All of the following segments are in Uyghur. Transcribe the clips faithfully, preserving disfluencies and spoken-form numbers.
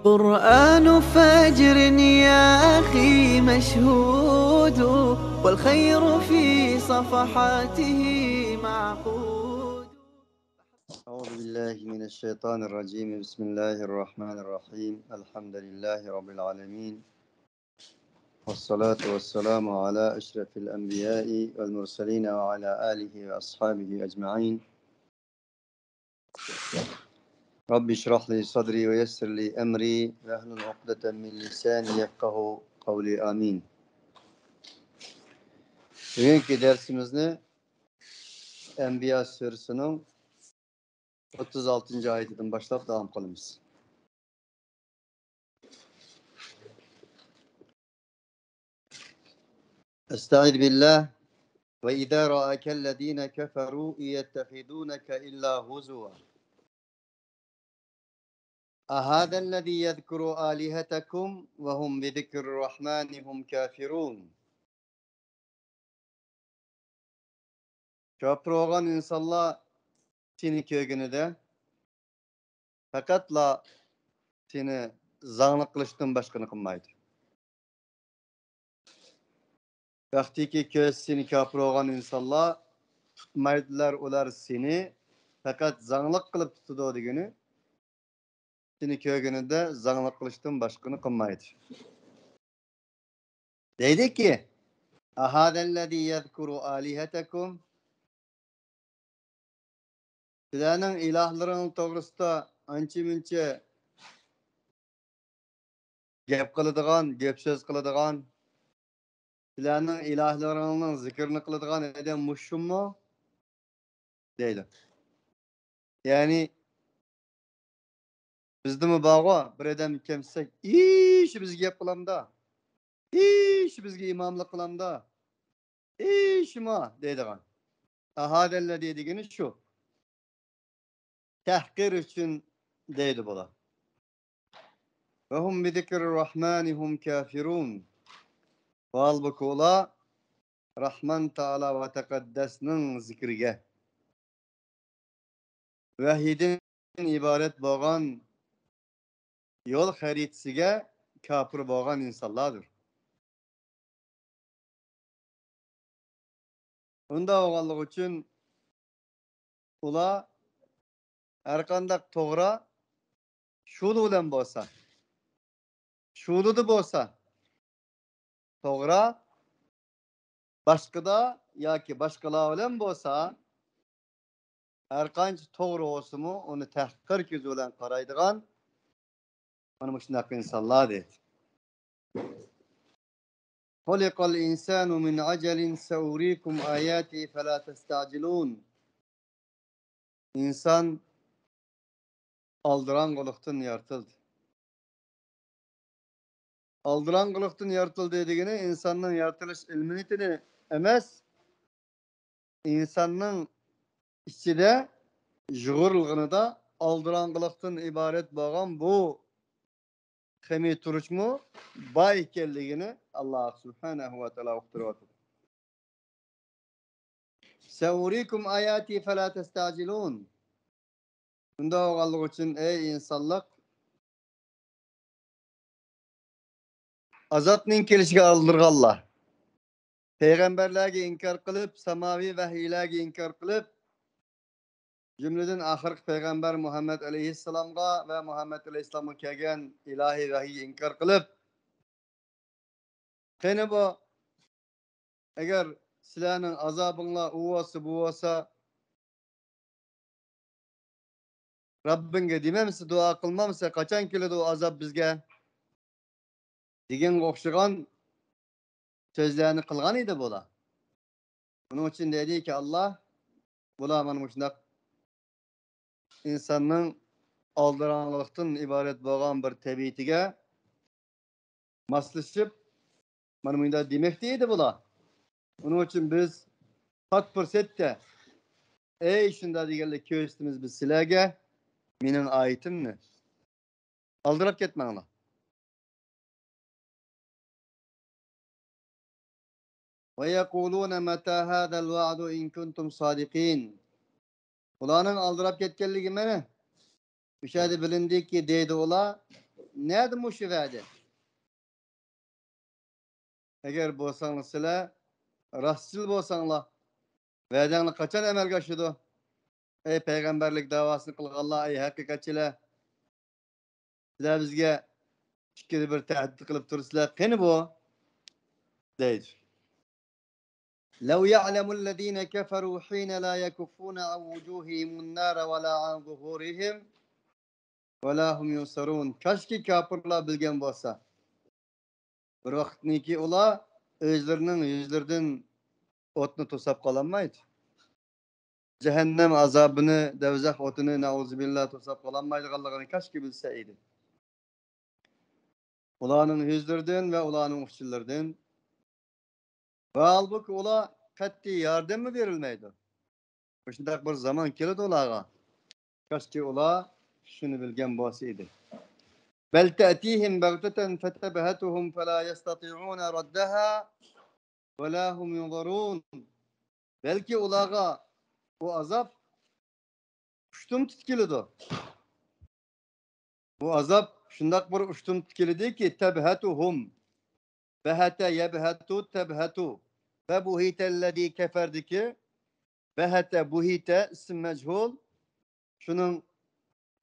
قرآن فجر يا أخي مشهود، والخير في صفحاته معقود. أعوذ بالله من الشيطان الرجيم. بسم الله الرحمن الرحيم. الحمد لله رب العالمين. والصلاة والسلام على أشرف الأنبياء والمرسلين وعلى آله وأصحابه أجمعين. رب اشرح لي صدري ويسر لي أمري واحلل عقدة من لساني يفقهوا قولي. آمين. بۈگۈنكى دەرسىمىزنى ئەنبىيا سۈرىسىنىڭ ئوتتۇز ئالتىنچى ئايىتىدىن باشلاپ داۋام قىلىمىز. أستعيذ بالله. وإذا رآك الذين كفروا يتخذونك إلا هزوا. أهذا الذي يذكر آلهتكم وهم بذكر الرحمن هم كافرون. كاپىر بولغان ئىنسانلار سېنى كۆرگىنىدە، پەقەتلا سېنى زاڭلىق قىلىشتىن باشقىنى قىلمايدۇ. ۋاقتىكى كۆز سېنى كاپىر بولغان ئىنسانلار تۇتمايدىلار، ئۇلار سېنى پەقەت زاڭلىق قىلىپ تۇتىدۇ دېگىنى، سېنى كۆرگىنىدە زاڭلىق قىلىشتىن باشقىنى قىلمايدۇ. دەيدىكى، أهذا الذي يذكر آلهتكم، سىلەرنىڭ ئىلاھلىرىڭ توغرىسىدا ئانچە-مۇنچە گەپ قىلىدىغان، گەپ سۆز قىلىدىغان، سىلەرنىڭ ئىلاھلىرىڭنىڭ زىكرىنى قىلىدىغان ئادەم مۇشۇمۇ؟ دەيدۇ. يەنى بىزدىمۇ بارغۇ، بىر ئادەمگە كەمسىتسەك، ئىش بىزگە گەپ قىلامدا، ئىش بىزگە ئىماملىق قىلامدا، ئىشما دەيدىغان. أهذا الذي دېگىنى شۇ. تەھقىر ئۈچۈن دەيدۇ بۇلار. وهم بذكر الرحمن هم كافرون. ھالبۇكى ئۇلار راھمان تائالا ۋە تەقەددەسنىڭ زىكرىگە، ۋەھىيدىن ئىبارەت بولغان يول خەرىتىسىگە كاپىر بولغان ئىنسانلاردۇر. ئۇنداق بولغانلىقى ئۈچۈن ئۇلار ھەرقانداق توغرا شۇلۇ بىلەن بولسا، شۇلۇدا بولسا توغرا، باشقىدا ياكى باشقىلار بىلەن بولسا، ھەرقانچە توغرا بولسىمۇ، ئۇنى تەھقىر كۆزى بىلەن قارايدىغان، مانا مۇشۇنداق ئىنسانلار دەيدۇ. خلق الإنسان من عجل سأريكم آياتي فلا تستعجلون. ئىنسان ئالدىراڭغۇلۇقتىن يارىتىلدى. ئالدىراڭغۇلۇقتىن يارىتىلدى دېگىنى ئىنساننىڭ يارىتىلىش ئىلمىنى ئەمەس، ئىنساننىڭ ئىچىدە يۇغۇرۇلغىنىدا ئالدىراڭغۇلۇقتىن ئىبارەت بولغان بۇ خېمىر تۇرۇچمۇ بار ئىكەنلىكىنى ئاللا سۇبھانەھۇ ۋە تائالا ئۇقتۇرۇۋاتىدۇ. سەئۇرىكۇم ئاياتى فەلا تەستەجىلۇن. شۇنداق بولغانلىقى ئۈچۈن، ئەي ئىنسانلىق، ئازابنىڭ كېلىشىگە ئالدىرىغانلار، پەيغەمبەرلەرگە ئىنكار قىلىپ، ساماۋى ۋەھىيلەرگە ئىنكار قىلىپ، جۈملىدىن ئاخىرقى پەيغەمبەر مۇھەممەد ئەلەيھىسسالامغا ۋە مۇھەممەد ئەلەيھىسسالامغا كەلگەن ئىلاھىي ۋەھىيگە ئىنكار قىلىپ، قېنى بۇ، ئەگەر سىلەرنىڭ ئازابىڭلار ئۇ بولسا، بۇ بولسا، رەببىڭگە دېمەمسە، دۇئا قىلمامسە، قاچان كېلىدۇ ئۇ ئازاب بىزگە؟ دېگەنگە ئوخشىغان سۆزلەرنى قىلغان ئىدى بۇلار. ئۇنىڭ ئۈچۈن دەيدىكى، ئاللا، بۇلار مانا مۇشۇنداق ئىنساننىڭ ئالدىراڭغۇلۇقتىن ئىبارەت بولغان بىر تەبىئىتىگە ماسلىشىپ، مانا مۇنداق دېمەكتە ئىدى بۇلار. ئۇنىڭ ئۈچۈن بىز پات پۇرسەتتە، ئەي شۇنداق دېگەنلىك كۆرسىتىمىز بىز سىلەرگە مېنىڭ ئايىتىمنى. ئالدىراپ كەتمەڭلار. ويقولون متى هذا الوعد إن كنتم صادقين. ئۇلارنىڭ ئالدىراپ كەتكەنلىكى مانا مۇشۇ يەردە بىلىندىكى، دەيدۇ ئۇلار، نەدە مۇشۇ ۋەدە؟ ئەگەر بولساڭلار سىلەر راستچىل بولساڭلار، ۋەدەڭلار قاچان ئەمەلگە ئاشىدۇ؟ ئەي پەيغەمبەرلىك داۋاسىنى قىلغانلار، ئەي ھەقىقەتچىلەر! سىلەر بىزگە ئىككىدە بىر تەھدىت قىلىپ تۇرىسىلەر، قېنى بۇ؟ دەيدۇ. لو يعلم الذين كفروا حين لا يكفون عن وجوههم النار ولا عن ظهورهم ولا هم ينصرون. كاشكى كاپىرلار بىلگەن بولسا، بىر ۋاقىتتىن كېيىن ئۇلار ئۆزلىرىنىڭ يۈزلىرىدىن ئوتنى توساپ قالالمايدۇ. جەھەننەم ئازابىنى، دەۋزەخ ئوتىنى، نەئۇزۇبىللا، توساپ قالالمايدىغانلىقىنى كاشكى بىلسە ئىدى. ئۇلارنىڭ يۈزلىرىدىن ۋە ئۇلارنىڭ ئۇچلىرىدىن. ۋە ھالبۇكى، ئۇلار قەتئىي ياردەممۇ بېرىلمەيدۇ. مۇشۇنداق بىر زامان كېلىدۇ ئۇلارغا. كاشكى ئۇلار شۇنى بىلگەن بولسا ئىدى. بل تأتيهم بغتة فتبهتهم فلا يستطيعون ردها ولا هم ينظرون. بەلكى ئۇلارغا بۇ ئازاب ئۇشتۇمتۇت كېلىدۇ. بۇ ئازاب شۇنداق بىر ئۇشتۇمتۇت كېلىدۇكى، تەبھەتۇھۇم. بەھەتە يەبھەتۇ تەبھەتۇ. فە بۇھىتەللەزى كەفەردىكى بەھەتە، بۇھىتە، ئىسىم مەجھۇل، شۇنىڭ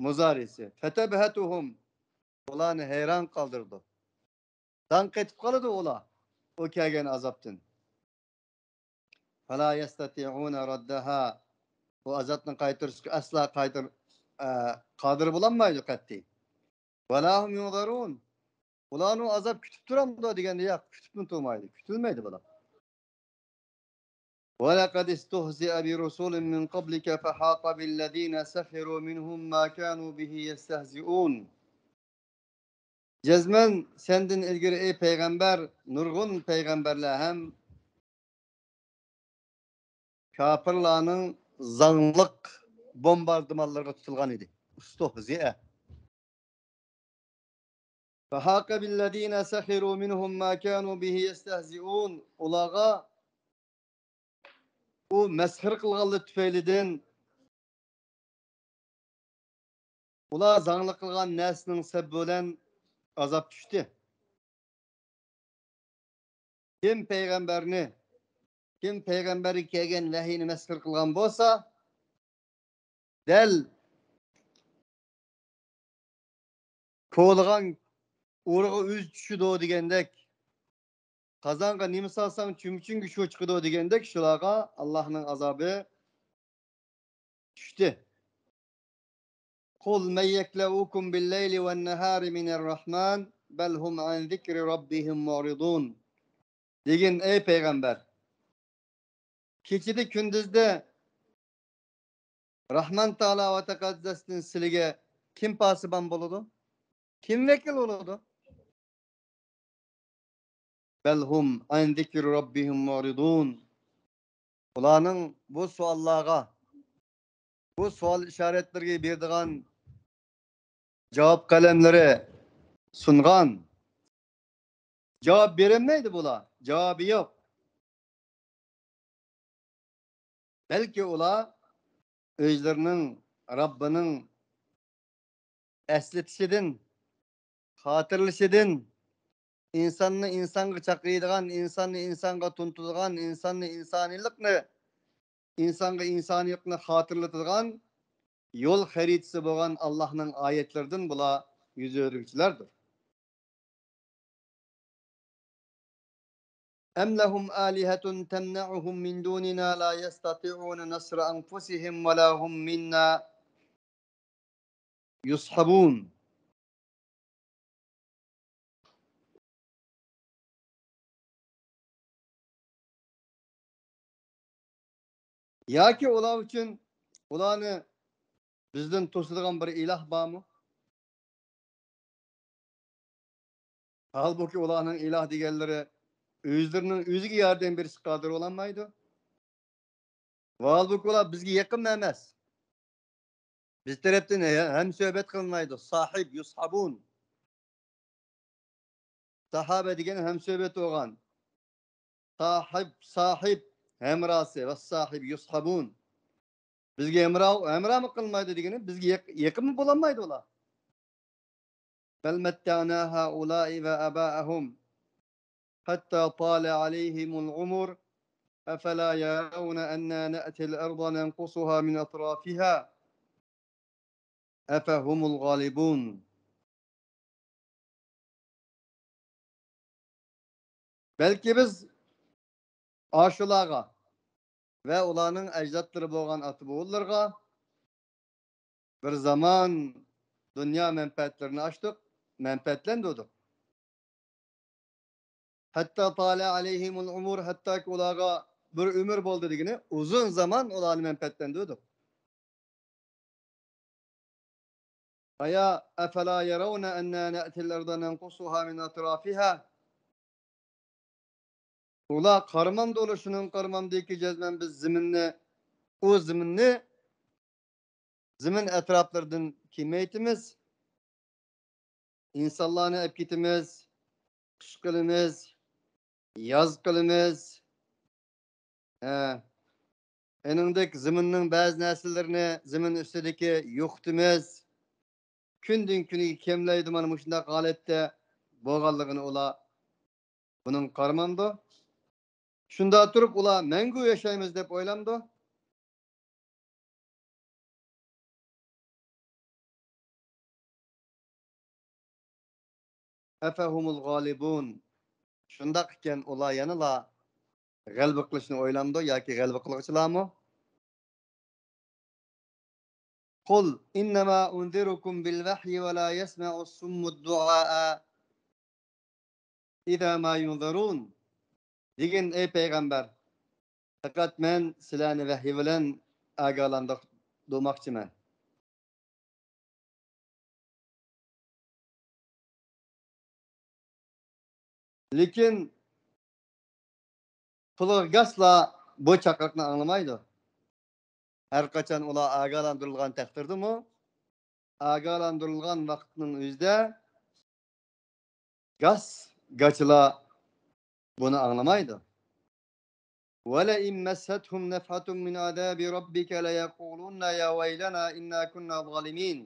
مۇزارىسى. فەتەبھەتۇھۇم. ئۇلارنى ھەيران قالدۇرىدۇ. داڭ قېتىپ قالىدۇ ئۇلار ئۇ كەلگەن ئازابتىن. فلا يستطيعون ردها. بۇ ئازابنى قايتۇرۇشقا ئەسلا قايتۇر-، ئە، قادىر بولالمايدۇ قەتئىي. ولا هم ينظرون. ئۇلارنى ئازاب كۈتۈپ تۇرامدۇ دېگەندە، ياق، كۈتۈپمۇ تۇرمايدۇ، كۈتۈلمەيدۇ بۇلار. ولقد استهزئ برسل من قبلك فحاق بالذين سخروا منهم ما كانوا به يستهزئون. جەزمەن سەندىن ئىلگىرى، ئەي پەيغەمبەر، نۇرغۇن پەيغەمبەرلەر ھەم كاپىرلارنىڭ زاڭلىق بومباردىمانلىرىغا تۇتۇلغان ئىدى. ئۇستۇھزىئە. فحاق بالذين سخروا منهم ما كانوا به يستهزئون. ئۇلارغا ئۇ مەسخىرە قىلغانلىرى تۈپەيلىدىن، ئۇلار زاڭلىق قىلغان نەرسىنىڭ سەۋەبى بىلەن ئازاب چۈشتى. كىم پەيغەمبەرنى، كىم پەيغەمبەرگە كەلگەن ۋەھىينى مەسخىرە قىلغان بولسا، دەل كولىغان ئۇرۇغا ئۆزى چۈشىدۇ دېگەندەك، قازانغا نېمە سالساڭ چۆمۈچۈڭگە شۇ چىقىدۇ دېگەندەك، شۇلارغا ئاللاھنىڭ ئازابى چۈشتى. قل من يكلؤكم بالليل والنهار من الرحمن بل هم عن ذكر ربهم معرضون. دېگىن، ئەي پەيغەمبەر، كېچىدە، كۈندۈزدە راھمان تائالا ۋە تەقەددەستىن سىلىگە كىم پاسىبان بولىدۇ؟ كىم ۋەكىل بولىدۇ؟ بل هم عن ذكر ربهم معرضون. ئۇلارنىڭ بۇ سوئاللارغا، بۇ سوئال ئىشارەتلىرىگە بېرىدىغان جاۋاب قەلەملىرى سۇنغان. جاۋاب بېرەلمەيدۇ بۇلار. جاۋابى يوق. بەلكى ئۇلار ئۆزلىرىنىڭ رەببىنىڭ ئەسلىتىشىدىن، خاتىرىلىشىدىن، ئىنساننى ئىنسانغا چاقىرىدىغان، ئىنساننى ئىنسانغا تونۇتىدىغان، ئىنساننى ئىنسانىيلىقنى، ئىنسانغا ئىنسانىيلىقنى خاتىرىلىتىدىغان يول خەرىتىسى بولغان ئاللاھنىڭ ئايەتلىرىدىن بۇلار يۈز ئۆرۈگۈچىلەردۇر. أم لهم آلهة تمنعهم من دوننا لا يستطيعون نصر أنفسهم ولا هم منا يصحبون. ياكى ئۇلار ئۈچۈن، ئۇلارنى بىزدىن توسىدىغان بىر ئىلاھ بارمۇ؟ ھالبۇكى، ئۇلارنىڭ ئىلاھ دېگەنلىرى ئۆزلىرىنىڭ ئۆزىگە ياردەم بېرىشكە قادىر بولالمايدۇ. ۋە ھالبۇكى، ئۇلار بىزگە يېقىن ئەمەس. بىز تەرەپتىن ھە-، ھەمسۆھبەت قىلمايدۇ. ساھىب، يۇسھابۇن. ساھابە دېگەن ھەمسۆھبەت بولغان. ساھىب، ساھىب ھەمراھسى، ۋە ساھىب يۇسھابۇن. بىزگە ھەمراھ، ھەمراھمۇ قىلمايدۇ دېگىنى، بىزگە يېق-، يېقىنمۇ بولالمايدۇ ئۇلار. بل متعنا هؤلاء وآباءهم حتى طال عليهم العمر أفلا يرون أنا نأتي الأرض ننقصها من أطرافها أفهم الغالبون. بەلكى بىز ئاشۇلارغا ۋە ئۇلارنىڭ ئەجدادلىرى بولغان ئاتا-بوۋىلىرىغا بىر زامان دۇنيا مەنپەئەتلىرىنى ئاچتۇق، مەنپەئەتلەندۈردۇق. ھەتتا تالە ئەلەيھىمۇل ئۇمۇر، ھەتتاكى ئۇلارغا بىر ئۆمۈر بولدى دېگىنى، ئۇزۇن زامان ئۇلارنى مەنپەئەتلەندۈردۇق. ئايا، أفلا يرون أنا نأتي الأرض ننقصها من أطرافها. ئۇلار قارىمامدۇ، ئۇلار شۇنىڭغا قارىمامدۇكى، جەزمەن بىز زېمىننى، ئۇ زېمىننى زېمىن ئەتراپلىرىدىن كېمەيتىمىز، ئىنسانلارنى ئەپ كېتىمىز، قىش قىلىمىز، ياز قىلىمىز. ھە. ئېنىڭدەك زېمىننىڭ بەزى نەرسىلىرىنى زېمىن ئۈستىدىكى يوقىتىمىز. كۈندىن كۈنگە كەملەيدۇ، مانا مۇشۇنداق ھالەتتە بولغانلىقىنى ئۇلار بۇنىڭغا قارىمامدۇ؟ شۇنداق تۇرۇپ ئۇلار مەڭگۈ ياشايمىز دەپ ئويلامدۇ؟ أفهم الغالبون. شۇنداق ئىكەن، ئۇلار يەنىلا غەلىبە قىلىشنى ئويلامدۇ ياكى غەلىبە قىلغۇچىلارمۇ؟ قل إنما أنذركم بالوحي ولا يسمع الصم الدعاء إذا ما ينذرون. دېگىن، ئەي پەيغەمبەر، پەقەت مەن سىلەرنى ۋەھىي بىلەن ئاگاھلاندۇرماقچىمەن. لېكىن قۇلىقى گاسلا بۇ چاقىرىقنى ئاڭلىمايدۇ. ھەر قاچان ئۇلار ئاگاھلاندۇرۇلغان تەقدىردىمۇ، ئاگاھلاندۇرۇلغان ۋاقىتنىڭ ئۆزىدە گاس، گاچىلا بۇنى ئاڭلىمايدۇ. ولئن مستهم نفحة من عذاب ربك ليقولن يا ويلنا إنا كنا ظالمين.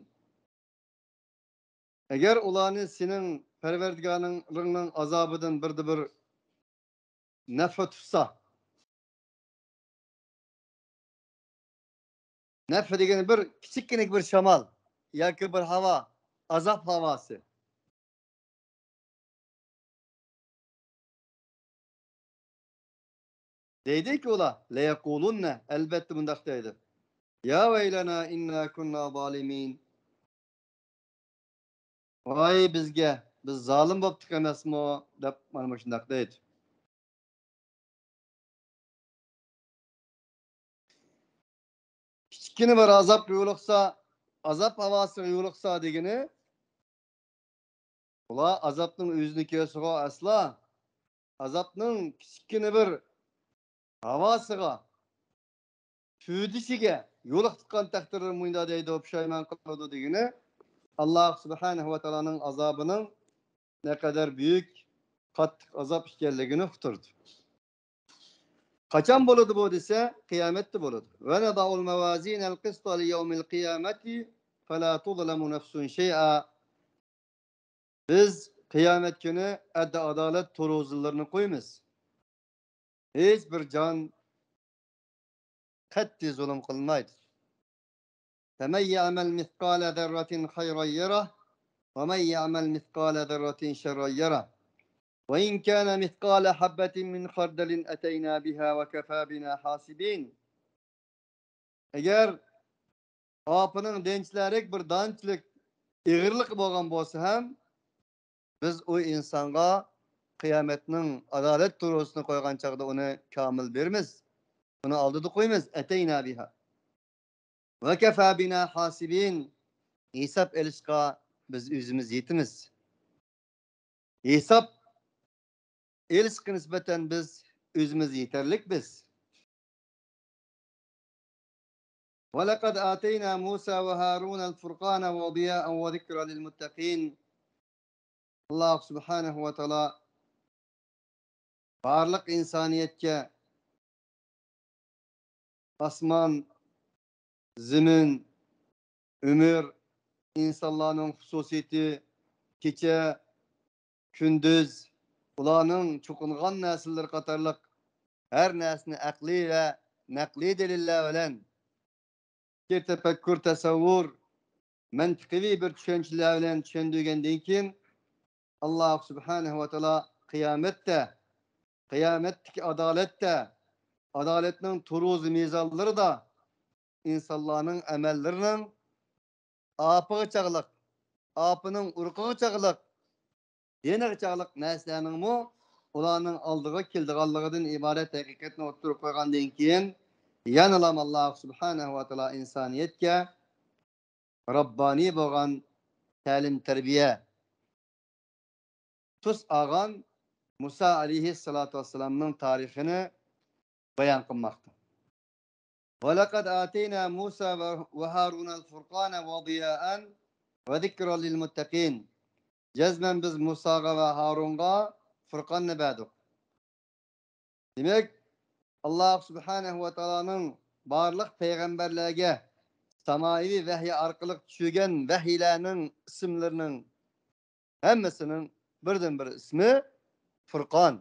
ئەگەر ئۇلارنى سېنىڭ پەرۋەردىگارىڭنىڭ ئازابىدىن بىردە بىر نەپخە تۇتسا، نەپخە دېگىنى بىر كىچىككىنە بىر شامال ياكى بىر ھاۋا، ئازاب ھاۋاسى. دەيدىكى ئۇلار، لەيەقۇلۇننە، ئەلبەتتە مۇنداق دەيدۇ. يا ۋەيلەنا ئىننا كۇننا زالىمىن. ۋاي بىزگە، بىز زالىم بوپتۇق ئەمەسمۇ؟ دەپ مانا مۇشۇنداق دەيدۇ. كىچىككىنە بىر ئازاب يولۇقسا، ئازاب ھاۋاسىغا يولۇقسا دېگىنى، ئۇلار ئازابنىڭ ئۆزىنى كۆرسىغۇ ئەسلا، ئازابنىڭ كىچىككىنە بىر ھاۋاسىغا، تۈتۈشىگە يولۇققان تەقدىردە مۇنداق دەيدۇ، پۇشايمان قىلىدۇ دېگىنى، ئاللا سۇبھانەھۇ ۋە تائالانىڭ ئازابىنىڭ نەقەدەر بۈيۈك، قاتتىق ئازاب ئىكەنلىكىنى ئۇقتۇردى. قاچان بولىدۇ بۇ دېسە، قىيامەتتە بولىدۇ. ونضع الموازين القسط ليوم القيامة فلا تظلم نفس شيئا. بىز قىيامەت كۈنى ئەدىل-ئادالەت تۇرۇزىلىرىنى قويىمىز. ھېچ بىر جان قەتئىي زۇلۇم قىلمايدۇ. فمن يعمل مثقال ذرة خيرا يره ومن يعمل مثقال ذرة شرا يره وإن كان مثقال حبة من خردل أتينا بها وكفى بنا حاسبين. ئەگەر ئاپىنىڭ دېنچىلەرلىك بىر دانىچىلىك ئېغىرلىقى بولغان بولسا ھەم، بىز ئۇ ئىنسانغا قىيامەتنىڭ ئادالەت تۇرۇزىسىنى قويغان چاغدا ئۇنى كامىل بېرىمىز. ئۇنى ئالدىدا قويىمىز. أتينا بها وكفى بنا حاسبين. ھېساب ئېلىشقا بىز ئۆزىمىز يېتىمىز. ھېساب ئېلىشقا نىسبەتەن بىز ئۆزىمىز يېتەرلىك بىز. ولقد آتينا موسى وهارون الفرقان وضياء وذكرا للمتقين. ئاللا سۇبھانەھۇ ۋە تائالا بارلىق ئىنسانىيەتكە ئاسمان، زېمىن، ئۆمۈر، ئىنسانلارنىڭ خۇسۇسىيىتى، كېچە، كۈندۈز، ئۇلارنىڭ چوقۇنغان نەرسىلىرى قاتارلىق ھەر نەرسىنى ئەقلىي ۋە نەقلىي دەلىللەر بىلەن، تەپەككۇر، تەسەۋۋۇر، مەنتىقىي بىر چۈشەنچىلەر بىلەن چۈشەندۈرگەندىن كېيىن، ئاللاھ سۇبھانەھۇ ۋە تائالا قىيامەتتە، قىيامەتتىكى ئادالەتتە، ئادالەتنىڭ تۇرۇزى مىزانلىرىدا ئىنسانلارنىڭ ئەمەللىرىنىڭ ئاپىغا چاغلىق، ئاپىنىڭ ئۇرۇقىغا چاغلىق، دىنىغا چاغلىق نەرسىلەرنىڭمۇ ئۇلارنىڭ ئالدىغا كېلىدىغانلىقىدىن ئىبارەت ھەقىقەتنى ئوتتۇرىغا قويغاندىن كېيىن، يەنىلا ئاللاھ سۇبھانەھۇ ۋە تائالا ئىنسانىيەتكە رەببانىي بولغان تەلىم-تەربىيە تۈس ئالغان مۇسا ئەلەيھىسسالاتۇ ۋەسسالامنىڭ تارىخىنى بايان قىلماقتا. ولقد آتينا موسى وهارون الفرقان وضياء وذكرا للمتقين. جەزمەن بىز مۇساغا ۋە ھارۇنغا فۇرقاننى بەردۇق. دېمەك، ئاللاھ سۇبھانەھۇ ۋە تائالانىڭ بارلىق پەيغەمبەرلەرگە سامائىۋى ۋەھىي ئارقىلىق چۈشۈرگەن ۋەھىيلەرنىڭ ئىسىملىرىنىڭ ھەممىسىنىڭ بىردىنبىر ئىسمى فۇرقان.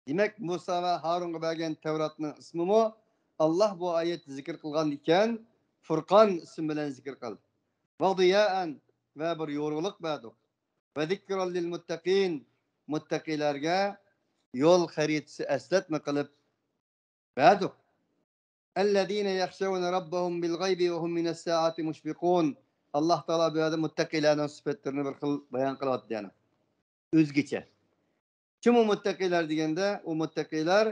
دېمەك، مۇسا ۋە ھارۇنغا بەرگەن تەۋراتنىڭ ئىسمىمۇ، ئاللاھ بۇ ئايەتتە زىكىر قىلغان ئىكەن، فۇرقان ئىسمى بىلەن زىكىر قىلدى. ۋەضىيائەن، ۋە بىر يورۇقلۇق بەردۇق. ۋەزىكرا لىلمۇتتەقىن، مۇتتەقىلەرگە يول خەرىتىسى، ئەسلەتمە قىلىپ بەردۇق. ئەللەزىنە يەخشەۋنە رەببەھۇم بىلغەيبى ۋەھۇم مىنەسسائەتى مۇشفىقۇن. ئاللاھ تائالا بۇ يەردە مۇتتەقىلەرنىڭ سۈپەتلىرىنى بىر خىل بايان قىلىۋاتىدۇ يەنە. ئۆزگىچە. كىم ئۇ مۇتتەقىلەر دېگەندە، ئۇ مۇتتەقىلەر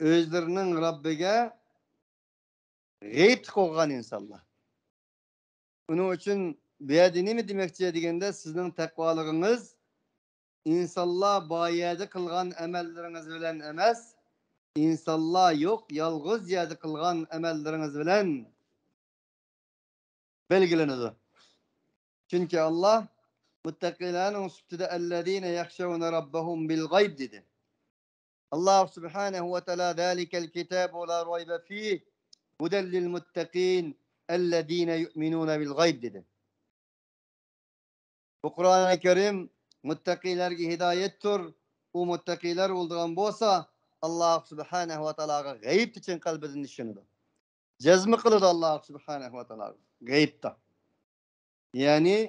ئۆزلىرىنىڭ رەببىگە غەيىبتە قوغغان ئىنسانلار. ئۇنىڭ ئۈچۈن بۇ يەردە نېمە دېمەكچى دېگەندە، سىزنىڭ تەقۋالىقىڭىز ئىنسانلار بار يەردە قىلغان ئەمەللىرىڭىز بىلەن ئەمەس، ئىنسانلار يوق، يالغۇز يەردە قىلغان ئەمەللىرىڭىز بىلەن بەلگىلىنىدۇ. چۈنكى ئاللاھ مۇتتەقىلەرنىڭ سۈپىتىدە ئەللەزىنە يەخشەۋنە رەببەھۇم بىلغەيب دېدى. ئاللاھ سۇبھانەھۇ ۋە تائالا زالىكەل كىتابۇ لا رەيبە فىھ ھۇدەل لىل مۇتتەقىن ئەللەزىنە يۇئمىنۇنە بىل غەيب دېدى. بۇ قۇرئانى كەرىم مۇتتەقىلەرگە ھىدايەتتۇر. ئۇ مۇتتەقىلەر بولىدىغان بولسا، ئاللاھ سۇبھانەھۇ ۋە تائالاغا غەيىبتە چىن قەلبىدىن ئىشىنىدۇ. جەزمە قىلىدۇ ئاللاھ سۇبھانەھۇ ۋە تائالاغا غەيىبتە. يەنى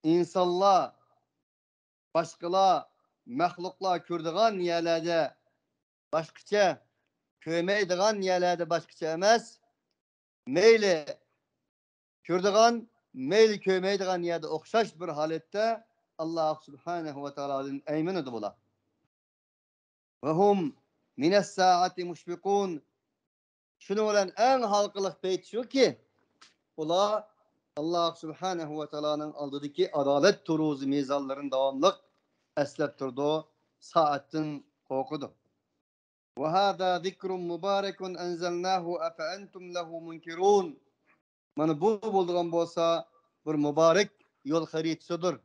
ئىنسانلار، باشقىلار، مەخلۇقلار كۆرىدىغان يەرلەردە باشقىچە، كۆرمەيدىغان يەرلەردە باشقىچە ئەمەس، مەيلى كۆرىدىغان، مەيلى كۆرمەيدىغان يەردە ئوخشاش بىر ھالەتتە ئاللاھ سۇبھانەھۇ ۋە تائالادىن ئەيمىنىدۇ بۇلار. ۋەھۇم مىنەسسائەتى مۇشفىقۇن. شۇنىڭ بىلەن ئەڭ ھالقىلىق پەيت شۇكى، ئۇلار ئاللاھ سۇبھانەھۇ ۋە تائالانىڭ ئالدىدىكى ئادالەت تۇرۇزى مىزانلىرىنى داۋاملىق ئەسلەپ تۇرىدۇ، سائەتتىن قورقىدۇ. وهذا ذكر مبارك أنزلناه أفأنتم له منكرون. مانا بۇ بولىدىغان بولسا بىر مۇبارەك يول خەرىتىسىدۇر.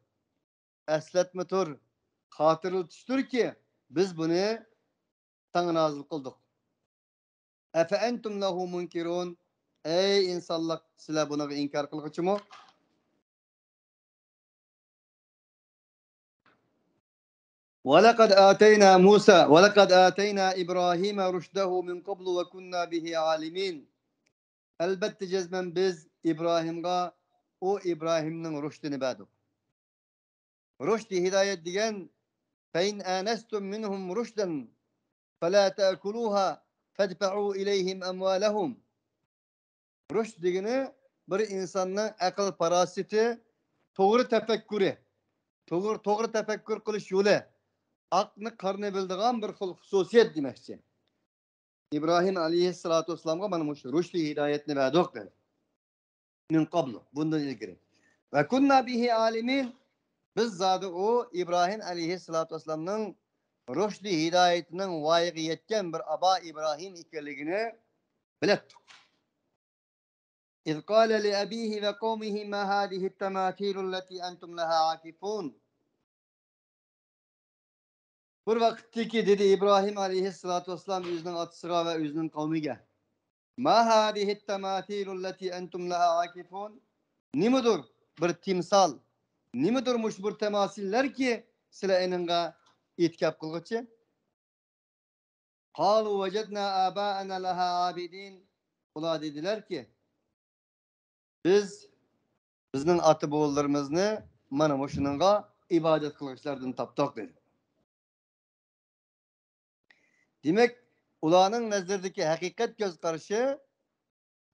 ئەسلەتمىدۇر، خاتىرىلىتىشتۇركى، بىز بۇنى ساڭا نازىل قىلدۇق. أفأنتم له منكرون. ئەي ئىنسانلىق، سىلەر بۇنىڭغا ئىنكار قىلغۇچىمۇ؟ ولقد آتينا موسى، ولقد آتينا إبراهيم رشده من قبل وكنا به عالمين. ئەلبەتتە، جەزمەن بىز ئىبراھىمغا، ئۇ ئىبراھىمنىڭ رۇشدىنى بەردۇق. رۇشد، ھىدايەت دېگەن، فإن آنستم منهم رشدا فلا تأكلوها فادفعوا إليهم أموالهم. رۇشد دېگىنى بىر ئىنساننىڭ ئەقىل پاراسىتى، توغرا تەپەككۇرى، توغرا، توغرا تەپەككۇر قىلىش يولى، ھەقنى قارىنى بىلىدىغان بىر خىل خۇسۇسىيەت دېمەكچى. ئىبراھىم ئەلەيھىسسالاتۇ ۋەسسالامغا مانا مۇشۇ رۇشدى ھىدايەتنى بەردۇق دېدى. من قبل، بۇندىن ئىلگىرى. وكنا به عالمين. بىز زادى ئۇ ئىبراھىم ئەلەيھىسسالاتۇ ۋەسسالامنىڭ رۇشدى ھىدايىتىنىڭ ۋايىغا يەتكەن بىر ئابا ئىبراھىم ئىكەنلىكىنى بىلەتتۇق. إذ قال لأبيه وقومه ما هذه التماثيل التي أنتم لها عاكفون. بىر ۋاقىتتىكى دېدى ئىبراھىم ئەلەيھىسسالاتۇ ۋەسسالام ئۆزىنىڭ ئاتىسىغا ۋە ئۆزىنىڭ قەۋمىگە، ما هذه التماثيل التي أنتم لها عاكفون. نېمىدۇر بىر تىمسال، نېمىدۇر مۇشۇ بىر تەماسىللەركى سىلەر ئېنىڭغا ئېتىكاپ قىلغۇچى؟ قالوا وجدنا آباءنا لها عابدين. ئۇلار دېدىلەركى، بىز بىزنىڭ ئاتا-بوۋىلىرىمىزنى مانا مۇشۇنىڭغا ئىبادەت قىلغۇچىلاردىن تاپتۇق، دېدى. دېمەك، ئۇلارنىڭ نەزىرىدىكى ھەقىقەت كۆز قارىشى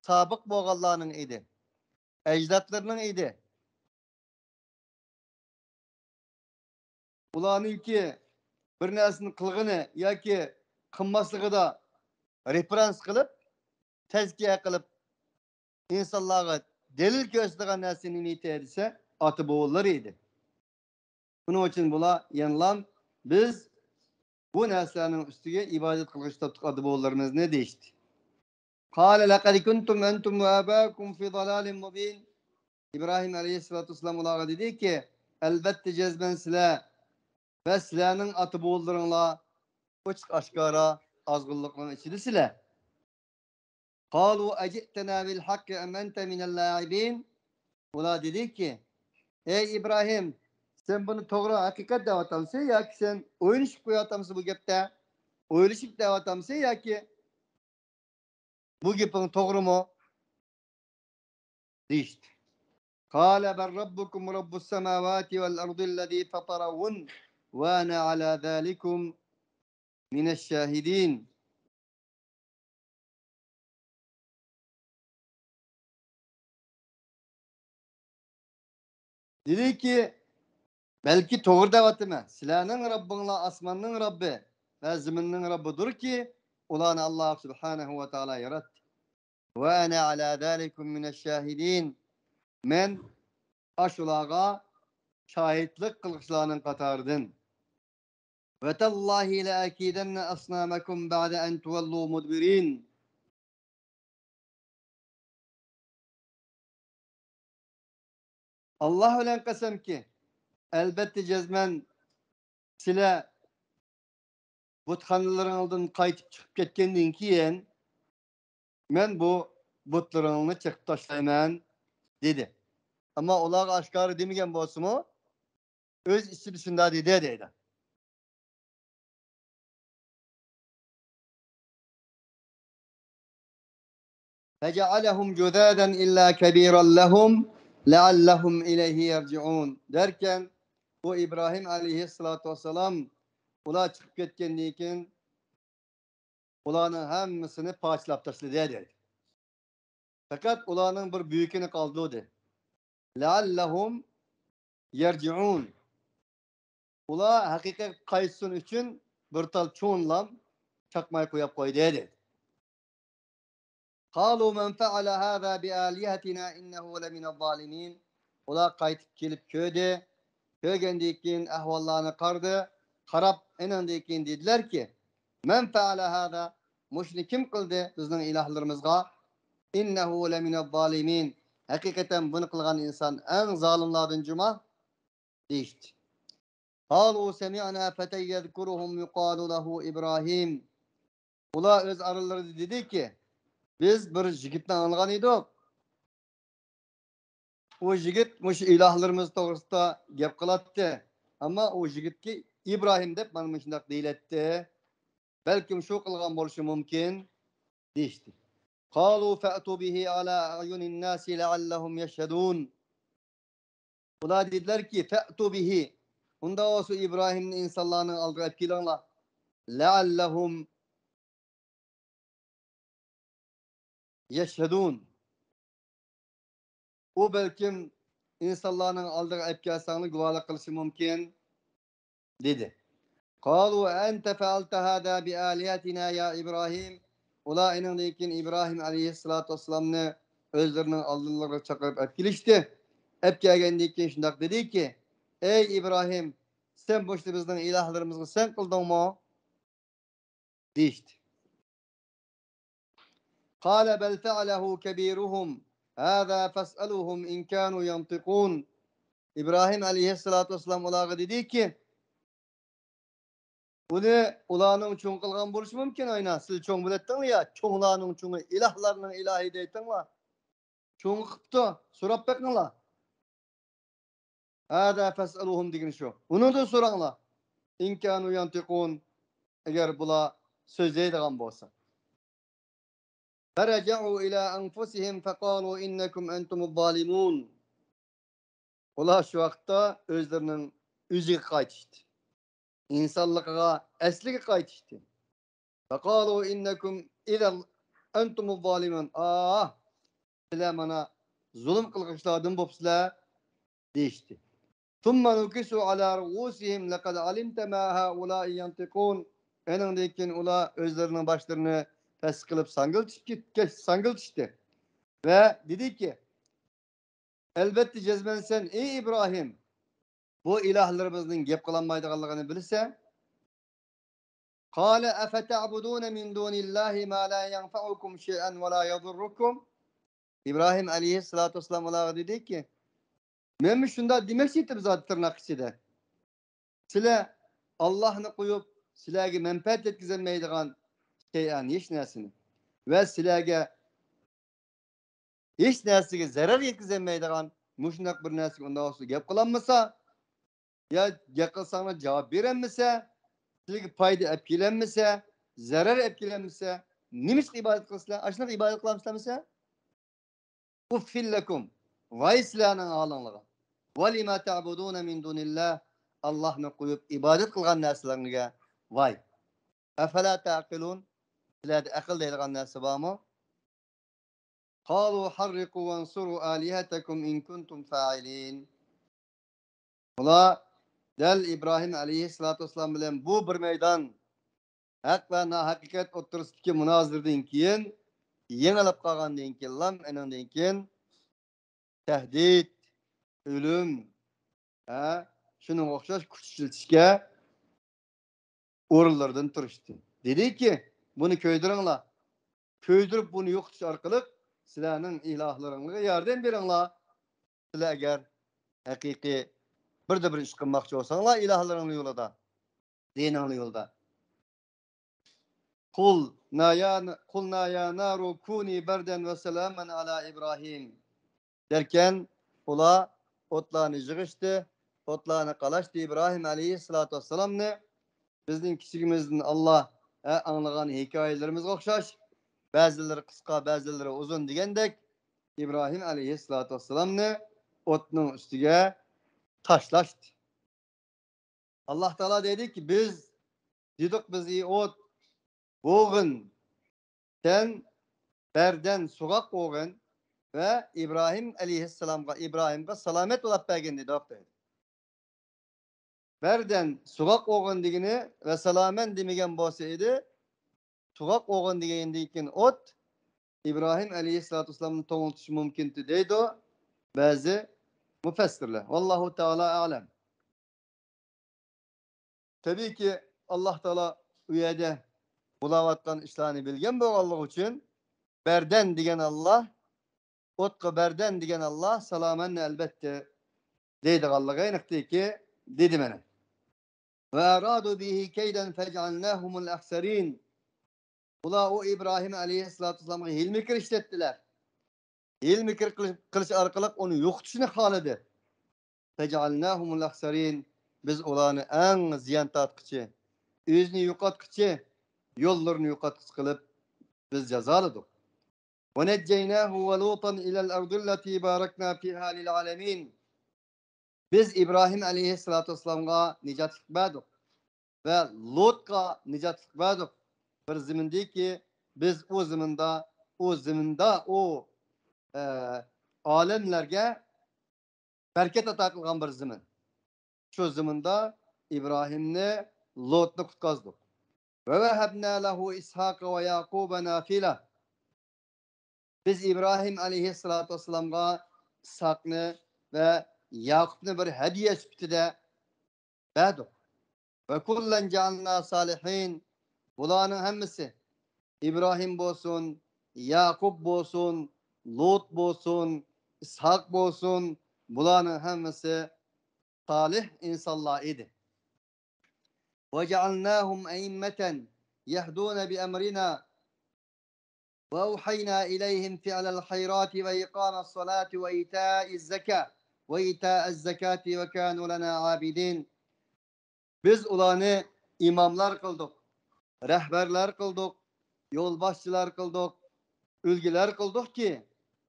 سابىق بولغانلارنىڭ ئىدى، ئەجدادلىرىنىڭ ئىدى. ئۇلارنىڭكى بىر نەرسىنى قىلغىنى ياكى قىلماسلىقىدا رېفېرانس قىلىپ، تەزكىيە قىلىپ، ئىنسانلارغا دەلىل كۆرسىتىدىغان نەرسە نېمە ئىدى دېسە، ئاتا-بوۋىلىرى ئىدى. شۇنىڭ ئۈچۈن بۇلار يەنىلا بىز بۇ نەرسىلەرنىڭ ئۈستىگە ئىبادەت قىلغۇچى تاپتۇق ئاتا-بوۋىلىرىمىزنى دېيىشتى. قال لقد كنتم أنتم وآباؤكم في ضلال مبين. ئىبراھىم ئەلەيھىسسالاتۇ ۋەسسالام ئۇلارغا دېدىكى، ئەلۋەتتە جەزمەن سىلەر ۋە سىلەرنىڭ ئاتا-بوۋىلىرىڭلار ئوچۇق-ئاشكارا ئازغۇنلۇقنىڭ ئىچىدە سىلەر. قالوا أجئتنا بالحق أم أنت من اللاعبين. ئۇلار دېدىكى، ئەي ئىبراھىم، سەن بۇنى توغرا ھەقىقەت دەۋاتامسەن ياكى سەن ئوينىشىپ قويۇۋاتامسەن بۇ گەپتە؟ ئويلىشىپ دەۋاتامسەن ياكى بۇ گېپىڭ توغرىمۇ؟ دېيىشتى. قال بل ربكم رب السماوات والأرض الذي فطرهن وأنا على ذلكم من الشاهدين. دېدىكى، بەلكى توغرا دەۋاتىمەن. سىلەرنىڭ رەببىڭلار ئاسماننىڭ رەببى ۋە زېمىننىڭ رەببىدۇركى، ئۇلارنى ئاللا سۇبھانەھۇ ۋە تائالا ياراتتى. وأنا على ذلكم من الشاهدين. مەن ئاشۇلارغا شاھىتلىق قىلغۇچىلارنىڭ قاتارىدىن. وتالله لأكيدن أصنامكم بعد أن تولوا مدبرين. ئاللا بىلەن قەسەمكى، ئەلۋەتتە جەزمەن سىلەر بۇتخانىلىرىڭدىن قايتىپ چىقىپ كەتكەندىن كېيىن، مەن بۇ بۇتلىرىڭنى چېقىپ تاشلايمەن، دېدى. ئەمما ئۇلارغا ئاشكارا دېمىگەن بولسىمۇ، ئۆز ئىچىدە شۇنداق دېدى، دەيدۇ. فجعلهم جذاذا إلا كبيرا لهم لعلهم إليه يرجعون. دەركەن، بۇ ئىبراھىم ئەلەيھىسسالاتۇ ۋەسسالام ئۇلار چىقىپ كەتكەندىن كېيىن، ئۇلارنىڭ ھەممىسىنى پارچىلاپ تاشلىدى، دەيدۇ. پەقەت ئۇلارنىڭ بىر بۈيۈكىنى قالدۇردى. لعلهم يرجعون. ئۇلار ھەقىقەتكە قايتسۇن ئۈچۈن بىر تال چوڭلام چاقماي قويۇپ قويدى، دەيدۇ. قالوا من فعل هذا بآلهتنا إنه لمن الظالمين. ئۇلار قايتىپ كېلىپ كۆردى. كۆرگەندىن كېيىن ئەھۋاللارنى قارىدى. قاراپ، ئېنىڭدىن كېيىن دېدىلەركى، من فعل هذا، مۇشۇنى كىم قىلدى بىزنىڭ ئىلاھلىرىمىزغا؟ إنه لمن الظالمين. ھەقىقەتەن بۇنى قىلغان ئىنسان ئەڭ زالىملاردىن جۇما، دېيىشتى. قالوا سمعنا فتى يذكرهم يقال له إبراهيم. ئۇلار ئۆز ئارىلىرىدا دېدىكى، بىز بىر يىگىتنى ئاڭلىغان ئىدۇق. ئۇ يىگىت مۇشۇ ئىلاھلىرىمىز توغرىسىدا گەپ قىلاتتى. ئەمما ئۇ يىگىتكە ئىبراھىم دەپ مانا مۇشۇنداق دېيىلەتتى. بەلكىم شۇ قىلغان بولۇشى مۇمكىن، دېيىشتى. قالوا فأتوا به على أعين الناس لعلهم يشهدون. ئۇلار دېدىلەركى، فأتوا به، ئۇنداق بولسا ئىبراھىمنى ئىنسانلارنىڭ ئالدىغا ئەپ كېلىڭلار. لعلهم يشهدون. ئۇ بەلكىم ئىنسانلارنىڭ ئالدىغا ئەپ كەلسەڭلار گۇۋاھلىق قىلىشى مۇمكىن، دېدى. قالوا أأنت فعلت هذا بآلهتنا يا إبراهيم. ئۇلار ئېنىڭدىن كېيىن ئىبراھىم ئەلەيھىسسالاتۇ ۋەسسالامنى ئۆزلىرىنىڭ ئالدىلىرىغا چاقىرىپ ئەپ كېلىشتى. ئەپ كەلگەندىن كېيىن شۇنداق دېدىكى، ئەي ئىبراھىم، سەن بۇ ئىشنى بىزنىڭ ئىلاھلىرىمىزغا سەن قىلدىڭمۇ؟ دېيىشتى. قال بل فعله كبيرهم هذا فاسألوهم إن كانوا ينطقون. ئىبراھىم ئەلەيھىسسالاتۇ ۋەسسالام ئۇلارغا دېدىكى، بۇنى ئۇلارنىڭ چوڭى قىلغان بولۇشى مۇمكىن، ئاينا. سىز چوڭ بىلەتتىڭلار يا، چوڭلارنىڭ چوڭى، ئىلاھلارنىڭ ئىلاھى دەيتتىڭلار. چوڭى قىپتۇ، سوراپ بېقىڭلار. ھەدە فەسئەلۇھۇم دېگىنى شۇ. ئۇنىڭدىن سوراڭلار. ئىن كانۇ يەنتىقۇن، ئەگەر بۇلار سۆزلەيدىغان بولسا. فەرەجەئۇ ئىلە ئەنفۇسىھىم فەقالۇ ئىننەكۇم ئەنتۇمۇز زالىمۇن. ئۇلار شۇ ۋاقىتتا ئۆزلىرىنىڭ ئۆزىگە قايتىشتى. ئىنسانلىقىغا، ئەسلىگە قايتىشتى. فەقالۇ ئىننەكۇم ئىزەن ئەنتۇمۇز زالىمۇن. ئاھ، سىلەر مانا زۇلۇم قىلغۇچىلاردىن بوپسىلەر، دېيىشتى. ثم نكسوا على رؤوسهم لقد علمت ما هؤلاء ينطقون. ئېنىڭدىن كېيىن ئۇلار ئۆزلىرىنىڭ باشلىرىنى پەس قىلىپ ساڭگىلتىشىپ كەتكەچ، ساڭگىلتىشتى. ۋە دېدىكى، ئەلۋەتتە جەزمەن سەن، ئەي ئىبراھىم، بۇ ئىلاھلىرىمىزنىڭ گەپ قىلالمايدىغانلىقىنى بىلىسەن. قال أفتعبدون من دون الله ما لا ينفعكم شيئا ولا يضركم. ئىبراھىم ئەلەيھىسسالاتۇ ۋەسسالام ئۇلارغا دېدىكى، مەنمۇ شۇنداق دېمەكچى ئىدىم زادى تىرناق ئىچىدە. سىلەر ئاللاھنى قويۇپ، سىلەرگە مەنپەئەت يەتكۈزەلمەيدىغان شەيئەن، ھېچ نەرسىنى، ۋە سىلەرگە ھېچ نەرسىگە زەرەر يەتكۈزەلمەيدىغان مۇشۇنداق بىر نەرسىگە ئۇنداق بولسا گەپ قىلالمىسا، يا گەپ قىلساڭلار جاۋاب بېرەلمىسە، سىلەرگە پايدا ئەپ كېلەلمىسە، زەرەر ئەپ كېلەلمىسە، نېمىشقا ئىبادەت قىلىسىلەر؟ ئاشۇنداق ئىبادەت قىلالمىسىلەر؟ ئۇففىل لەكۇم، ۋاي سىلەرنىڭ ھالىڭلارغا. ولم تعبدون من دون الله، ئاللاھنى قويۇپ ئىبادەت قىلغان نەرسىلىرىڭگە ۋاي. أفلا تعقلون، سىلەردە ئەقىل دەيدىغان نەرسە بارمۇ؟ قالوا حرقوا وانصروا آلهتكم إن كنتم فاعلين. ئۇلار دەل ئىبراھىم ئەلەيھىسسالاتۇ ۋەسسالام بىلەن بۇ بىر مەيدان ھەق ۋە ناھەقىقەت ئوتتۇرىسىدىكى مۇنازىرىدىن كېيىن، يېڭىلىپ قالغاندىن كېيىنلا، ئېنىڭدىن كېيىن تەھدىت، ئۆلۈم، ھە، شۇنىڭغا ئوخشاش كۈچ ئىشلىتىشكە ئورۇنلىرىدىن تۇرۇشتى. دېدىكى، بۇنى كۆيدۈرۈڭلار. كۆيدۈرۈپ بۇنى يوقىتىش ئارقىلىق سىلەرنىڭ ئىلاھلىرىڭلارغا ياردەم بېرىڭلار. سىلەر ئەگەر ھەقىقىي بىردە بىر ئىش قىلماقچى بولساڭلار ئىلاھلىرىڭلار يولىدا، دىنىڭلار يولىدا. قل نايا، قلنا يا نار كوني بردا وسلاما على إبراهيم. دەركەن، ئۇلار ئوتلارنى يىغىشتى، ئوتلارنى قالاشتى ئىبراھىم ئەلەيھىسسالاتۇ ۋەسسالامنى. بىزنىڭ كىچىكىمىزدىن ئاللا، ھە، ئاڭلىغان ھېكايىلىرىمىزگە ئوخشاش، بەزىلىرى قىسقا، بەزىلىرى ئۇزۇن دېگەندەك، ئىبراھىم ئەلەيھىسسالاتۇ ۋەسسالامنى ئوتنىڭ ئۈستىگە تاشلاشتى. ئاللا تائالا دەيدىكى، بىز دېدۇق، بىز، ئى ئوت، بوغىن، سەن بەردەن سوغۇق بوغىن ۋە ئىبراھىم ئەلەيھىسسالامغا، ئىبراھىمغا سالامەت بولاپ بەرگىن دېدۇق دەيدۇ. بەردەن سوغۇق بوغىن دېگىنى ۋە سالامەت دېمىگەن بولسا ئىدى، سوغۇق بوغىن دېگەندىن كېيىن ئوت، ئىبراھىم ئەلەيھىسسالاتۇ ۋەسسالامنى توڭلىتىشى مۇمكىنتى دەيدۇ بەزى مۇپەسسىرلەر. ۋاللاھۇ تائالا ئەلەم. تەبىئىيكى، ئاللا تائالا ئۇ يەردە بولاۋاتقان ئىشلارنى بىلگەن بولغانلىقى ئۈچۈن، بەردەن دېگەن ئاللا، ئوتقا بەردەن دېگەن ئاللا سالامەتنى ئەلۋەتتە دەيدىغانلىقى ئېنىقتىكى، دېدى مانا. وأرادوا به كيدا فجعلناهم الأخسرين. ئۇلار ئۇ ئىبراھىم ئەلەيھىسسالاتۇ ۋەسسالامغا ھىيلە-مىكىر ئىشلەتتىلەر. ھىيلە-مىكىر قىلىش، قىلىش ئارقىلىق ئۇنى يوقىتىشنى خالىدى. فجعلناهم الأخسرين. بىز ئۇلارنى ئەڭ زىيان تارتقۇچى، ئۆزىنى يوقاتقۇچى، يوللىرىنى يوقاتقۇچى قىلىپ بىز جازالىدۇق. ونجيناه ولوطا إلى الأرض التي باركنا فيها للعالمين. بىز ئىبراھىم ئەلەيھىسسالاتۇ ۋەسسالامغا نىجاتلىق بەردۇق ۋە لۇتقا نىجاتلىق بەردۇق. بىر زېمىندىكى، بىز ئۇ زېمىندا، ئۇ زېمىندا، ئۇ، ئە، ئالەملەرگە بەرىكەت ئاتا قىلغان بىر زېمىن. شۇ زېمىندا ئىبراھىمنى، لۇتنى قۇتقۇزدۇق. ووهبنا له إسحاق ويعقوب نافلة. بىز ئىبراھىم ئەلەيھىسسالاتۇ ۋەسسالامغا ئىسھاقنى ۋە ياقۇپنى بىر ھەدىيە سۈپىتىدە بەردۇق. وكلا جعلنا صالحين. بۇلارنىڭ ھەممىسى، ئىبراھىم بولسۇن، ياقۇپ بولسۇن، لۇت بولسۇن، ئىسھاق بولسۇن، بۇلارنىڭ ھەممىسى سالىھ ئىنسانلار ئىدى. وجعلناهم أئمة يهدون بأمرنا وأوحينا إليهم فعل الخيرات وإقام الصلاة وإيتاء الزكاة. وإيتاء الزكاة وكانوا لنا عابدين. بىز ئۇلارنى ئىماملار قىلدۇق، رەھبەرلەر قىلدۇق، يولباشچىلار قىلدۇق، ئۈلگىلەر قىلدۇقكى،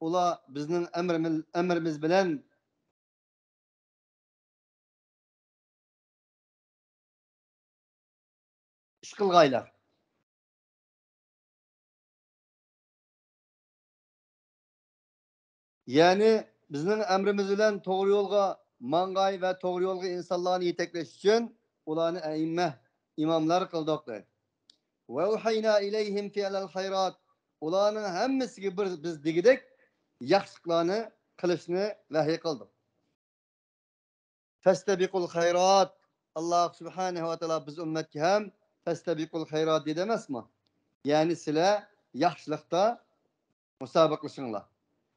ئۇلار بىزنىڭ ئەمرىمىز، ئەمرىمىز بىلەن ئىش قىلغايلار. يەنى بىزنىڭ ئەمرىمىز بىلەن توغرا يولغا ماڭغاي ۋە توغرا يولغا ئىنسانلارنى يېتەكلەش ئۈچۈن ئۇلارنى ئەئىممە، ئىماملار قىلدۇق، دەيدۇ. وأوحينا إليهم فعل الخيرات. ئۇلارنىڭ ھەممىسىگە بىر بىز دېگۈدەك ياخشىلىقلارنى قىلىشنى ۋەھىي قىلدۇق. فاستبقوا الخيرات. ئاللاھ سۇبھانەھۇ ۋە تائالا بىز ئۈممەتكە ھەم فاستبقوا الخيرات دېدى ئەمەسمۇ؟ يەنى سىلەر ياخشىلىقتا مۇسابىقىلىشىڭلار.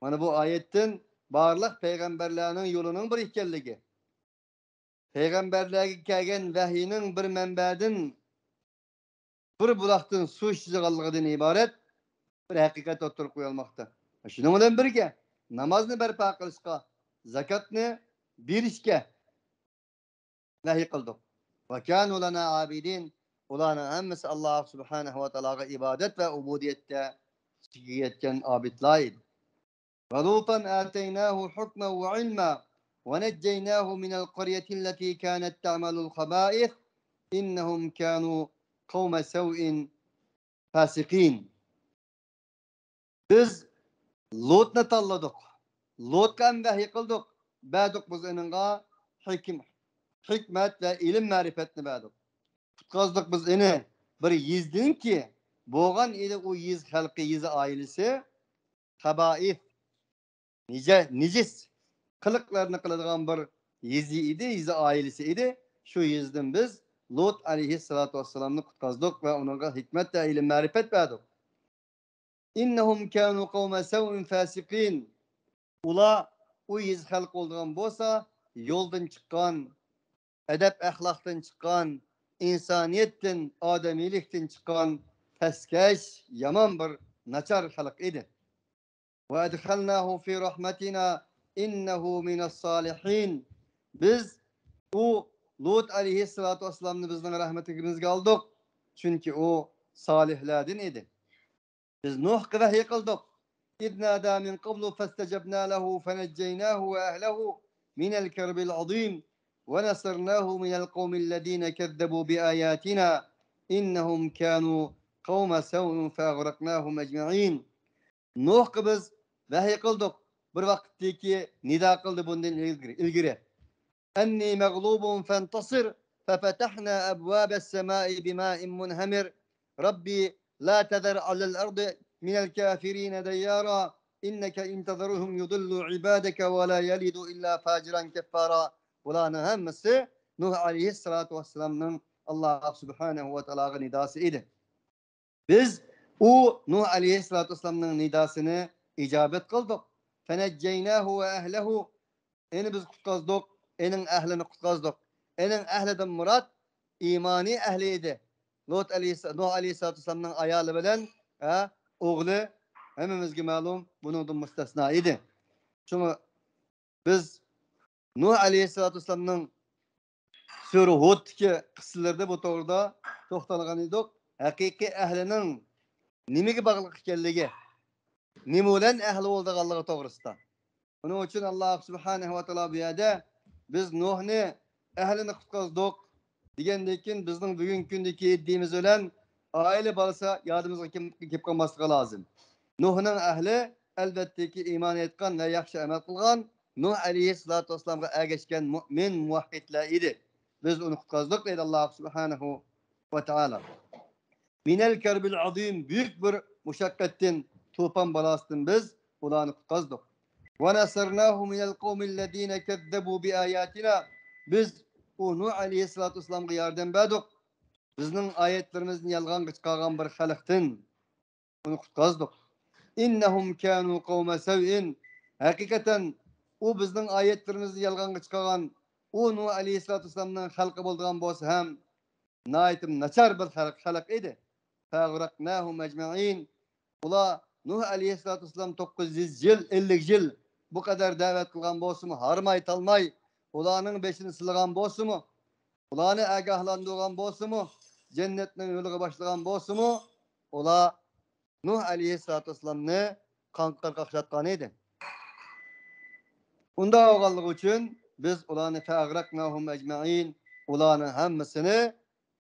مانا بۇ ئايەتتىن بارلىق پەيغەمبەرلەرنىڭ يولىنىڭ بىر ئىكەنلىكى، پەيغەمبەرلەرگە كەلگەن ۋەھىينىڭ بىر مەنبەدىن، بىر بۇلاقتىن سۇ ئىچىدىغانلىقىدىن ئىبارەت بىر ھەقىقەت ئوتتۇرىغا قويۇلماقتا. شۇنىڭ بىلەن بىرگە، نامازنى بەرپا قىلىشقا، زاكاتنى بېرىشكە ۋەھىي قىلدۇق. وكانوا لنا عابدين. ئۇلارنىڭ ھەممىسى ئاللاھ سۇبھانەھۇ ۋە تائالاغا ئىبادەت ۋە ئۇبۇدىيەتتە چېكىگە يەتكەن ئابىدلار ئىدى. ولوطا آتيناه حكما وعلما ونجيناه من القرية التي كانت تعمل الخبائث إنهم كانوا قوم سوء فاسقين. بىز لۇتنى تاللىدۇق. لۇتقا ھەم ۋەھىي قىلدۇق. بەردۇق بىز ئۇنىڭغا ھېكىم-، ھېكمەت ۋە ئىلىم-مەرىپەتنى بەردۇق. قۇتقۇزدۇق بىز ئۇنى بىر يېزىدىنكى، بولغان ئىدى ئۇ يېزا خەلقى، يېزا ئائىلىسى خابائىس، نىجە-، نىجىس قىلىقلارنى قىلىدىغان بىر يېزا ئىدى، يېزا ئائىلىسى ئىدى. شۇ يېزىدىن بىز لۇت ئەلەيھىسسالاتۇ ۋەسسالامنى قۇتقۇزدۇق ۋە ئۇنىڭغا ھېكمەت ۋە ئىلىم-مەرىپەت بەردۇق. إنهم كانوا قوم سوء فاسقين. ئۇلار، ئۇ يېزا خەلقى بولىدىغان بولسا، يولدىن چىققان، ئەدەپ-ئەخلاقتىن چىققان، ئىنسانىيەتتىن، ئادەمىيلىكتىن چىققان پەسكەش، يامان بىر ناچار خەلق ئىدى. وأدخلناه في رحمتنا إنه من الصالحين. بىز ئۇ لۇت ئەلەيھىسسالاتۇ ۋەسسالامنى بىزنىڭ رەھمىتىمىزگە ئالدۇق، چۈنكى ئۇ سالىھلاردىن ئىدى. بىز نۇھقا ۋەھىي قىلدۇق. إذ نادى من قبل فاستجبنا له فنجيناه وأهله من الكرب العظيم ونصرناه من القوم الذين كذبوا بآياتنا إنهم كانوا قوم سوء فأغرقناهم أجمعين. نۇھقا بىز ۋەھىي قىلدۇق. بىر ۋاقىتتىكى نىدا قىلدى بۇندىن ئىلگىرى، ئىلگىرى. أني مغلوب فانتصر ففتحنا أبواب السماء بماء منهمر رب لا تذر على الأرض من الكافرين ديارا إنك إن تذرهم يضلوا عبادك ولا يلدوا إلا فاجرا كفارا. بۇلارنىڭ ھەممىسى نۇھ ئەلەيھىسسالاتۇ ۋەسسالامنىڭ ئاللاھ سۇبھانەھۇ ۋە تائالاغا نىداسى ئىدى. بىز ئۇ نۇھ ئەلەيھىسسالاتۇ ۋەسسالامنىڭ نىداسىنى ئىجابەت قىلدۇق. فنجيناه وأهله. ئۇنى بىز قۇتقۇزدۇق، ئۇنىڭ ئەھلىنى قۇتقۇزدۇق. ئۇنىڭ ئەھلىدىن مۇراد ئىمانىي ئەھلى ئىدى. لۇت ئەلەيھىس-، نۇھ ئەلەيھىسسالاتۇ ۋەسسالامنىڭ ئايالى بىلەن، ھە، ئوغلى ھەممىمىزگە مەلۇم، بۇنىڭدىن مۇستەسنا ئىدى. شۇڭا بىز نۇھ ئەلەيھىسسالاتۇ ۋەسسالامنىڭ سۈرە ھۇدتىكى قىسسىلىرىدە بۇ توغرىدا توختالغان ئىدۇق. ھەقىقىي ئەھلىنىڭ نېمىگە باغلىق ئىكەنلىكى، نېمە بىلەن ئەھلى بولىدىغانلىقى توغرىسىدا. بۇنىڭ ئۈچۈن ئاللاھ سۇبھانەھۇ ۋە تائالا بۇ يەردە بىز نۇھنى، ئەھلىنى قۇتقۇزدۇق دېگەندىن كېيىن، بىزنىڭ بۈگۈنكى كۈندىكى ئىدىيىمىز بىلەن ئائىلە بالىسى يادىمىزغا كېلىپ، كېلىپ قالماسلىقى لازىم. نۇھنىڭ ئەھلى، ئەلۋەتتىكى، ئىمان ئېيتقان ۋە ياخشى ئەمەل قىلغان، نۇھ ئەلەيھىسسالاتۇ ۋەسسالامغا ئەگەشكەن مۇئمىن، مۇۋەھھىدلەر ئىدى. بىز ئۇنى قۇتقۇزدۇق، دەيدۇ ئاللاھ سۇبھانەھۇ ۋە تائالا. مىنەل كەربىل ئازىم، بۈيۈك بىر مۇشەققەتتىن، توپان بالاسىدىن بىز ئۇلارنى قۇتقۇزدۇق. ونصرناه من القوم الذين كذبوا بآياتنا. بىز ئۇ نۇھ ئەلەيھىسسالاتۇ ۋەسسالامغا ياردەم بەردۇق. بىزنىڭ ئايەتلىرىمىزنى يالغانغا چىقارغان بىر خەلقتىن ئۇنى قۇتقۇزدۇق. إنهم كانوا قوم سوء. ھەقىقەتەن ئۇ بىزنىڭ ئايەتلىرىمىزنى يالغانغا چىقارغان ئۇ نۇھ ئەلەيھىسسالاتۇ ۋەسسالامنىڭ خەلقى بولىدىغان بولسا ھەم، ناھايىتى ناچار بىر خەلق، خەلق ئىدى. فأغرقناهم أجمعين. ئۇلار نۇھ ئەلەيھىسسالاتۇ ۋەسسالام توققۇز يۈز يىل، ئەللىك يىل بۇ قەدەر دەۋەت قىلغان بولسىمۇ، ھارماي تالماي ئۇلارنىڭ بېشىنى سىلىغان بولسىمۇ، ئۇلارنى ئاگاھلاندۇرغان بولسىمۇ، جەننەتنىڭ يولىغا باشلىغان بولسىمۇ، ئۇلار نۇھ ئەلەيھىسسالاتۇ ۋەسسالامنى قاڭقىرىق قاقشاتقان ئىدى. ئۇنداق بولغانلىقى ئۈچۈن بىز ئۇلارنى فەئەغرەقناھۇم ئەجمەئىن، ئۇلارنىڭ ھەممىسىنى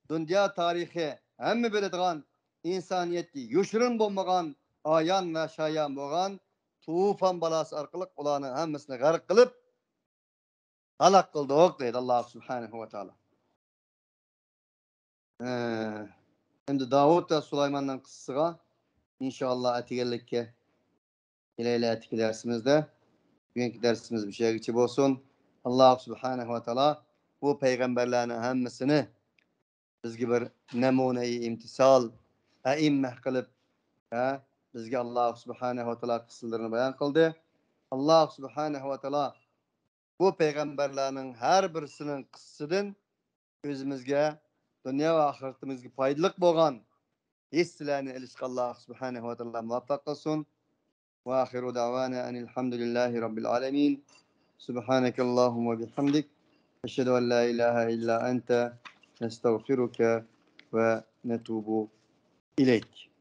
دۇنيا تارىخى ھەممە بىلىدىغان، ئىنسانىيەتكە يوشۇرۇن بولمىغان، ئايان ۋە شايان بولغان توفان بالاسى ئارقىلىق ئۇلارنىڭ ھەممىسىنى غەرق قىلىپ ھالاك قىلدۇق، دەيدۇ ئاللا سۇبھانەھۇ ۋە تائالا. ئە، ئەمدى داۋۇت ۋە سۇلايماننىڭ قىسسىسىغا ئىنشائاللا ئەتىگەنلىككە كېلەيلى، ئەتىكى دەرسىمىزدە. بۈگۈنكى دەرسىمىز مۇشۇ يەرگىچە بولسۇن. ئاللا سۇبھانەھۇ ۋە تائالا بۇ پەيغەمبەرلەرنىڭ ھەممىسىنى بىزگە بىر نەمۇنەي ئىمتىسال، ئەئىممە قىلىپ، ھە، بىزگە ئاللا سۇبھانەھۇ ۋە تائالا قىسسىلىرىنى بايان قىلدى. ئاللا سۇبھانەھۇ ۋە تائالا بۇ پەيغەمبەرلەرنىڭ ھەر بىرسىنىڭ قىسسىسىدىن ئۆزىمىزگە، دۇنيا ۋە ئاخىرىتىمىزگە پايدىلىق بولغان ھېسسىلەرنى ئېلىشقا ئاللا سۇبھانەھۇ ۋە تائالا مۇۋەپپەق قىلسۇن. وآخر دعوانا أن الحمد لله رب العالمين. سبحانك اللهم وبحمدك. أشهد أن لا إله إلا أنت. نستغفرك ونتوب إليك.